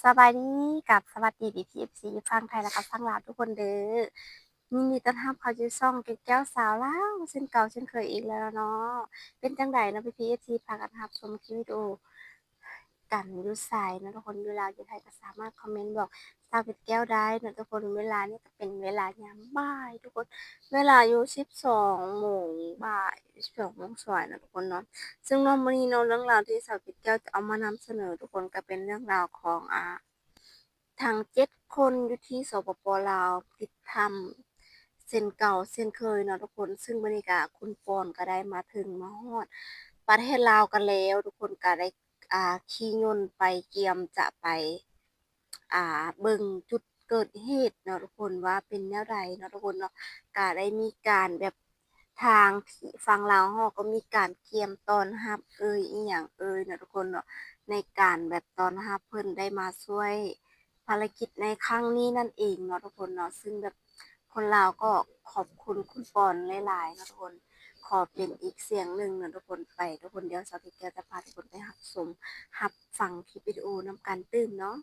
ສະບາຍດີ ກັບສະຫວັດດີ ພີ່ໆ ເອັຟຊີ ຝັ່ງໄທ ແລະກະຝັ່ງລາວທຸກຄົນເດີ້. ຍິນດີຕ້ອນຮັບເຂົ້າສູ່ຊ່ອງເກັດແກ້ວສາວລາວ ເຊັ່ນເກົ່າເຊັ່ນເຄີຍອີກແລ້ວເນາະ. ເປັນຈັ່ງໃດເນາະ ພີ່ໆ ເອັຟຊີ ພາກັນຮັບຊົມຄລິບວິດີໂອກັນຢູ່ໃສເນາະທຸກຄົນ? ຢູ່ລາວຢູ່ໄທກໍສາມາດຄອມເມັນບອກສາວເກັດແກ້ວໄດ້ເນາະທຸກຄົນ. ເວລານີ້ກໍເປັນເວລາຍາມບ່າຍທຸກຄົນ ເວລາຢູ່ສິບສອງໂມງບ່າຍ ສິບສອງໂມງສວາຍເນາະທຸກຄົນເນາະ. ເຊິ່ງເນາະ ມື້ນີ້ເນາະ ເລື່ອງລາວທີ່ສາວເກັດແກ້ວຈະເອົາມານຳສະເໜີທຸກຄົນ ກໍເປັນເລື່ອງລາວຂອງ ອ່າ ທັງເຈັດຄົນຢູ່ທີ່ ສປປ ລາວ ຕິດຖ້ຳເຊັ່ນເກົ່າເຊັ່ນເຄີຍເນາະທຸກຄົນ. ເຊິ່ງມື້ນີ້ກະຄຸນປອນກໍໄດ້ມາເຖິງມາຮອດປະເທດລາວກັນແລ້ວ ທຸກຄົນກໍໄດ້ ອ່າ ຂີ່ຍົນໄປ ກຽມຈະໄປ ອ່າ ເບິ່ງຈຸດເກີດເຫດເນາະທຸກຄົນ ວ່າເປັນແນວໃດເນາະທຸກຄົນເນາະ. ກະໄດ້ມີການແບບ ທາງທີ່ຝັ່ງລາວເຮົາກໍມີການກຽມຕ້ອນຮັບເອີຍ ອີ່ຫຍັງເອີຍເນາະທຸກຄົນເນາະ ໃນການແບບຕ້ອນຮັບເພິ່ນໄດ້ມາຊ່ວຍພາລະກິດໃນຄັ້ງນີ້ນັ້ນເອງເນາະທຸກຄົນເນາະ. ເຊິ່ງແບບຄົນລາວກໍຂອບຄຸນຄຸນປອນຫຼາຍໆເນາະທຸກຄົນ. ຂໍເປັນອີກສຽງໜຶ່ງເນາະທຸກຄົນ ໄປທຸກຄົນ. ດຽວສາວເກັດແກ້ວຈະພາທຸກຄົນໄປຮັບຊົມ ຮັບຟັງຄລິບວິດີໂອນຳກັນຕື່ມເນາະ.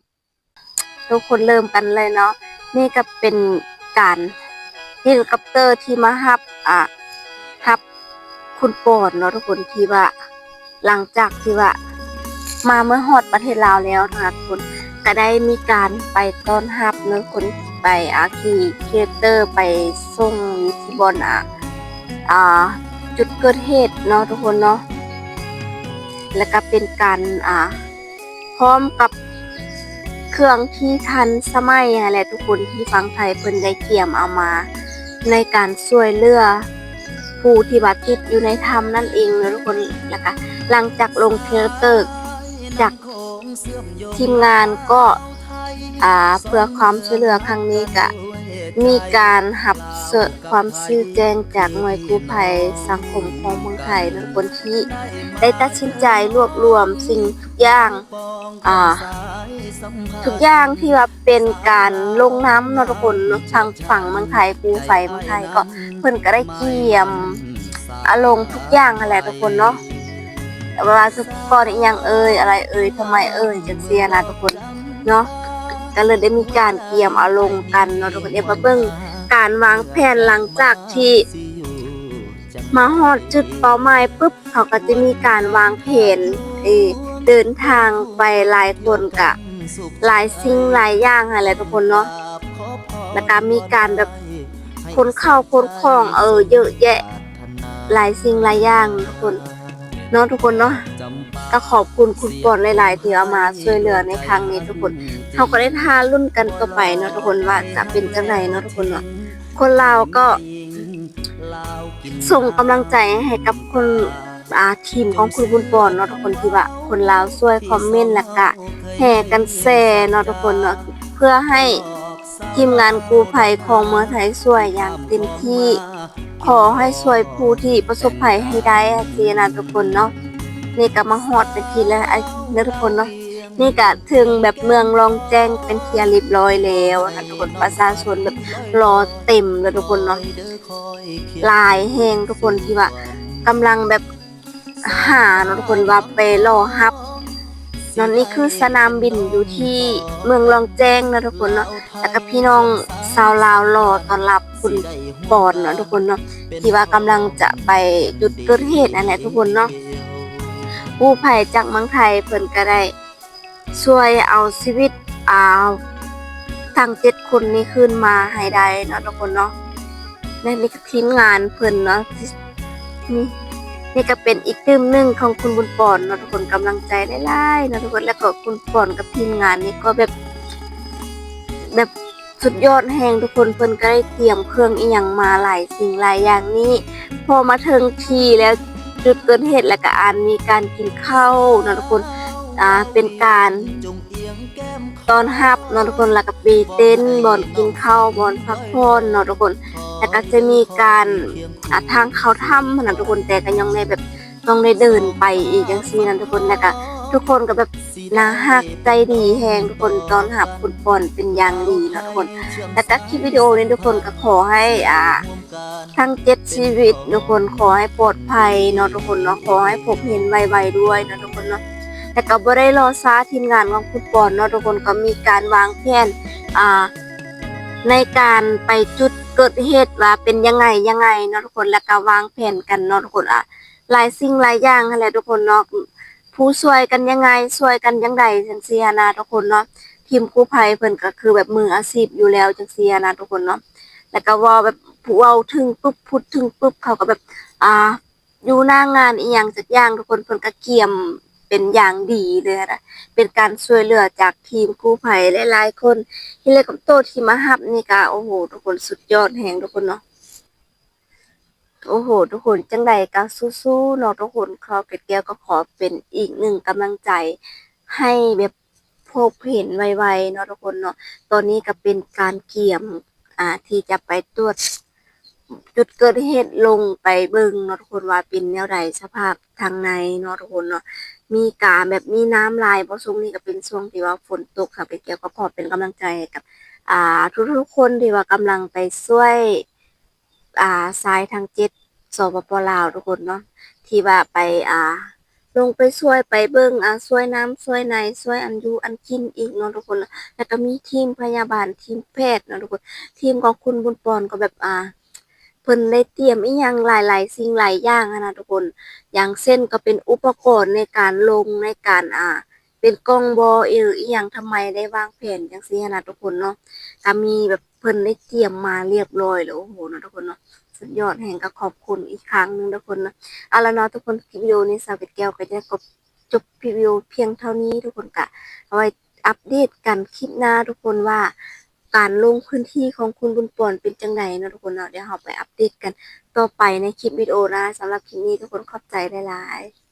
ທຸກຄົນເລີ່ມກັນເລີຍເນາະ. ນີ້ກໍເປັນການເຮລິຄອບເຕີທີ່ມາຮັບ ອ່າ ຮັບຄຸນປອນເນາະທຸກຄົນ ທີ່ວ່າ ຫຼັງຈາກທີ່ວ່າມາເມື່ອຮອດປະເທດລາວແລ້ວນະທຸກຄົນ ກໍໄດ້ມີການໄປຕ້ອນຮັບເນາະທຸກຄົນ ໄປ ອ່າ ຂີ່ເຮລິຄອບເຕີໄປສົ່ງຢູ່ທີ່ບ່ອນ ອ່າ ອ່າ ຈຸດເກີດເຫດເນາະທຸກຄົນເນາະ. ແລ້ວກໍເປັນການ ອ່າ ພ້ອມກັບເຄື່ອງທີ່ທັນສະໄໝຫັ້ນແຫຼະທຸກຄົນ ທີ່ຝັ່ງໄທເພິ່ນໄດ້ກຽມເອົາມາໃນການຊ່ວຍເຫຼືອຜູ້ທີ່ບາດເຈັບຢູ່ໃນຖ້ຳນັ້ນເອງເນາະທຸກຄົນ. ແລ້ວກະຫຼັງຈາກລົງເຮລິຄອບເຕີ ຈາກທີມງານກໍ ອ່າ ເພື່ອຄວາມຊ່ວຍເຫຼືອຄັ້ງນີ້ກະມີການຮັບ ຄວາມຊີ້ແຈງຈາກໜ່ວຍກູ້ໄພສັງຄົມຂອງເມືອງໄທເນາະທຸກຄົນ ທີ່ໄດ້ຕັດສິນໃຈລວບລວມສິ່ງທຸກຢ່າງ ອ່າ ທຸກຢ່າງທີ່ວ່າເປັນການລົງນຳເນາະທຸກຄົນເນາະ ທາງຝັ່ງເມືອງໄທ ກູ້ໄພເມືອງໄທກໍ ເພິ່ນກໍໄດ້ກຽມອາລົງທຸກຢ່າງຫັ້ນແຫຼະທຸກຄົນເນາະ. ແບບວ່າອຸປະກອນອີ່ຫຍັງເອີຍ ອະໄລເອີຍ ທຳໄມເອີຍ ຈັ່ງຊີ້ນະທຸກຄົນເນາະ ກໍເລີຍໄດ້ມີການກຽມອາລົງກັນເນາະທຸກຄົນ. ດຽວມາເບິ່ງການວາງແຜນຫຼັງຈາກທີ່ມາຮອດຈຸດເປົ້າໝາຍປຶບ ເຂົາກໍຈະມີການວາງແຜນ ເອີ ເດີນທາງໄປ ຫຼາຍຄົນກະຫຼາຍສິ່ງຫຼາຍຢ່າງຫັ້ນແຫຼະທຸກຄົນເນາະ. ແລ້ວກະມີການແບບຂົນເຂົ້າຂົນຂອງ ເອີ ເຍອະແຍະ ຫຼາຍສິ່ງຫຼາຍຢ່າງທຸກຄົນເນາະ ທຸກຄົນເນາະ. ກໍຂອບຄຸນຄຸນປອນຫຼາຍໆ ທີ່ເອົາມາຊ່ວຍເຫຼືອໃນຄັ້ງນີ້ທຸກຄົນ. ເຮົາກໍໄດ້ຖ້າລຸ້ນກັນຕໍ່ໄປເນາະທຸກຄົນ ວ່າຈະເປັນຈັ່ງໃດເນາະທຸກຄົນເນາະ. ຄົນລາວກໍສົ່ງກຳລັງໃຈໃຫ້ກັບຄົນ ອ່າ ທີມຂອງຄຸນບຸນປອນເນາະທຸກຄົນ ທີ່ວ່າຄົນລາວຊ່ວຍຄອມເມັນ ແລ້ວກະແຫ່ກັນແຊເນາະທຸກຄົນເນາະ ເພື່ອໃຫ້ທີມງານກູ້ໄພຂອງເມືອງໄທຊ່ວຍຢ່າງເຕັມທີ່. ຂໍໃຫ້ຊ່ວຍຜູ້ທີ່ປະສົບໄພໃຫ້ໄດ້ ຈັ່ງຊີ້ນະທຸກຄົນເນາະ. ນີ້ກໍມາຮອດເປັນທີ່ແລ້ວເນາະທຸກຄົນເນາະ. ນີ້ກະເຖິງແບບເມືອງລ່ອງແຈ້ງເປັນທີ່ຮຽບຮ້ອຍແລ້ວນະທຸກຄົນ. ປະຊາຊົນແບບລໍເຕັມເລີຍທຸກຄົນເນາະ ຫຼາຍແຮງທຸກຄົນ ທີ່ວ່າກຳລັງແບບຫາເນາະທຸກຄົນ ວ່າໄປລໍຮັບເນາະ. ນີ້ຄືສະໜາມບິນຢູ່ທີ່ເມືອງລ່ອງແຈ້ງເນາະທຸກຄົນເນາະ. ແລ້ວກໍພີ່ນ້ອງຊາວລາວລໍຕ້ອນຮັບຄຸນປອນເນາະທຸກຄົນເນາະ ທີ່ວ່າກຳລັງຈະໄປຈຸດເກີດເຫດນັ້ນແຫຼະທຸກຄົນເນາະ. ກູ້ໄພຈາກເມືອງໄທເພິ່ນກໍໄດ້ ຊ່ວຍເອົາຊີວິດ ອ່າ ທັງເຈັດຄົນນີ້ຄືນມາໃຫ້ໄດ້ເນາະທຸກຄົນເນາະ. ແລະ ນີ້ກໍທີມງານເພິ່ນເນາະ ນີ້ ນີ້ກໍເປັນອີກຕື່ມໜຶ່ງຂອງຄຸນບຸນປອນເນາະທຸກຄົນ ກຳລັງໃຈຫຼາຍໆເນາະທຸກຄົນ. ແລ້ວກໍຄຸນປອນກັບທີມງານນີ້ກໍແບບ ແບບສຸດຍອດແຮງທຸກຄົນ ເພິ່ນກໍໄດ້ກຽມເຄື່ອງອີ່ຫຍັງມາຫຼາຍສິ່ງຫຼາຍຢ່າງນີ້ ພໍມາເຖິງທີ່ແລ້ວ ຈຸດເກີດເຫດ ແລ້ວກະ ອັນ ມີການກິນເຂົ້າເນາະທຸກຄົນ ອ່າ ເປັນການຕ້ອນຮັບເນາະທຸກຄົນ ແລ້ວກະມີເຕັນ ບ່ອນກິນເຂົ້າ ບ່ອນພັກຜ່ອນເນາະທຸກຄົນ ແລ້ວກະຈະມີການ ອ່າ ທາງເຂົ້າຖ້ຳຫັ້ນນະທຸກຄົນ ແຕ່ກະຍັງໄດ້ແບບ ຕ້ອງໄດ້ເດີນໄປອີກຈັ່ງຊີ້ນະທຸກຄົນ ແລ້ວກະທຸກຄົນກະແບບໜ້າຮັກໃຈດີແຮງ ທຸກຄົນຕ້ອນຮັບຄຸນປອນເປັນຢ່າງດີເນາະທຸກຄົນ. ແລ້ວກະຄລິບວິດີໂອນີ້ທຸກຄົນກະຂໍໃຫ້ ອ່າ ທັງເຈັດຊີວິດທຸກຄົນ ຂໍໃຫ້ປອດໄພເນາະທຸກຄົນເນາະ ຂໍໃຫ້ພົບເຫັນໄວໆດ້ວຍເນາະທຸກຄົນເນາະ. ແຕ່ກໍບໍ່ໄດ້ລໍຊ້າ ທີມງານຂອງຄຸນປອນເນາະທຸກຄົນ ກໍມີການວາງແຜນ ອ່າ ໃນການໄປຈຸດເກີດເຫດວ່າເປັນຍັງໄງ ຍັງໄງເນາະທຸກຄົນ ແລ້ວກໍວາງແຜນກັນເນາະທຸກຄົນ ອ່າ ຫຼາຍສິ່ງຫຼາຍຢ່າງຫັ້ນແຫຼະທຸກຄົນເນາະ ຜູ້ຊ່ວຍກັນຍັງໄງ ຊ່ວຍກັນຈັ່ງໃດ ຈັ່ງຊີ້ຫັ້ນນະທຸກຄົນເນາະ ທີມກູ້ໄພເພິ່ນກໍຄືແບບມືອາຊີບຢູ່ແລ້ວ ຈັ່ງຊີ້ຫັ້ນນະທຸກຄົນເນາະ ແລ້ວກໍເວົ້າແບບ ເວົ້າເຖິງປຶບ ພຸດເຖິງປຶບ ເຂົາກໍແບບ ອ່າ ຢູ່ໜ້າງານອີ່ຫຍັງຈັກຢ່າງທຸກຄົນ ເພິ່ນກໍກຽມເປັນຢ່າງດີເລີຍຫັ້ນນະ ເປັນການຊ່ວຍເຫຼືອຈາກທີມກູ້ໄພຫຼາຍໆຄົນ ເຮລິຄອບເຕີທີ່ມາຮັບນີ້ກໍ ໂອ້ໂຫ ທຸກຄົນ ສຸດຍອດແຮງທຸກຄົນເນາະ. ໂອ້ໂຫ ທຸກຄົນ ຈັ່ງໃດກໍສູ້ໆເນາະທຸກຄົນ ຂ້າວເກັດແກ້ວກໍຂໍເປັນອີກໜຶ່ງກຳລັງໃຈໃຫ້ແບບພົບເຫັນໄວໆເນາະທຸກຄົນເນາະ ຕອນນີ້ກໍເປັນການກຽມ ອ່າ ທີ່ຈະໄປຕວດຈຸດເກີດເຫດ ລົງໄປເບິ່ງເນາະທຸກຄົນວ່າເປັນແນວໃດ ສະພາບທາງໃນເນາະທຸກຄົນເນາະ ມີການແບບມີນ້ຳຫຼາຍບໍ່ ຊ່ວງນີ້ກໍເປັນຊ່ວງທີ່ວ່າຝົນຕົກ ຂ້າວເກັດແກ້ວກໍຂໍເປັນກຳລັງໃຈໃຫ້ກັບ ອ່າ ທຸກໆຄົນທີ່ວ່າກຳລັງໄປຊ່ວຍ ອ່າ ຊາຍທັງເຈັດ ສປປ ລາວ ທຸກຄົນເນາະ ທີ່ວ່າໄປ ອ່າ ລົງໄປຊ່ວຍ ໄປເບິ່ງ ອ່າ ຊ່ວຍນ້ຳ ຊ່ວຍໃນ ຊ່ວຍອັນຢູ່ອັນກິນອີກເນາະທຸກຄົນ ແລ້ວກໍມີທີມພະຍາບານ ທີມແພດເນາະທຸກຄົນ ທີມຂອງຄຸນບຸນປອນກໍແບບ ອ່າ ເພິ່ນໄດ້ຕຽມອີ່ຫຍັງຫຼາຍໆສິ່ງຫຼາຍຢ່າງຫັ້ນນະທຸກຄົນ ຢ່າງເຊັ່ນກໍເປັນອຸປະກອນໃນການລົງ ໃນການ ອ່າ ເປັນກ່ອງບໍ່ ຫຼືອີ່ຫຍັງ ທຳໄມໄດ້ວາງແຜນຈັ່ງຊີ້ຫັ້ນນະທຸກຄົນເນາະ ກໍມີແບບເພິ່ນໄດ້ຕຽມມາລຽບຮ້ອຍແລ້ວ ໂອ້ໂຫເນາະທຸກຄົນເນາະ ສຸດຍອດແຮງ ກໍຂອບຄຸນອີກຄັ້ງໜຶ່ງທຸກຄົນເນາະ ເອົາລະເນາະທຸກຄົນ ຄລິບວິດີໂອນີ້ ຊາວເກັດແກ້ວກໍຈະຂໍຈົບຄລິບວິດີໂອພຽງເທົ່ານີ້ ທຸກຄົນ ກໍເອົາໄວ້ອັບເດດກັນຄລິບໜ້າທຸກຄົນວ່າ ການລົງພື້ນທີ່ຂອງຄຸນບຸນປອນເປັນຈັ່ງໃດເນາະທຸກຄົນເນາະ ດຽວເຮົາໄປອັບເດດກັນຕໍ່ໄປໃນຄລິບວິດີໂອໜ້າ ສຳລັບຄລິບນີ້ທຸກຄົນຂອບໃຈຫຼາຍໆ.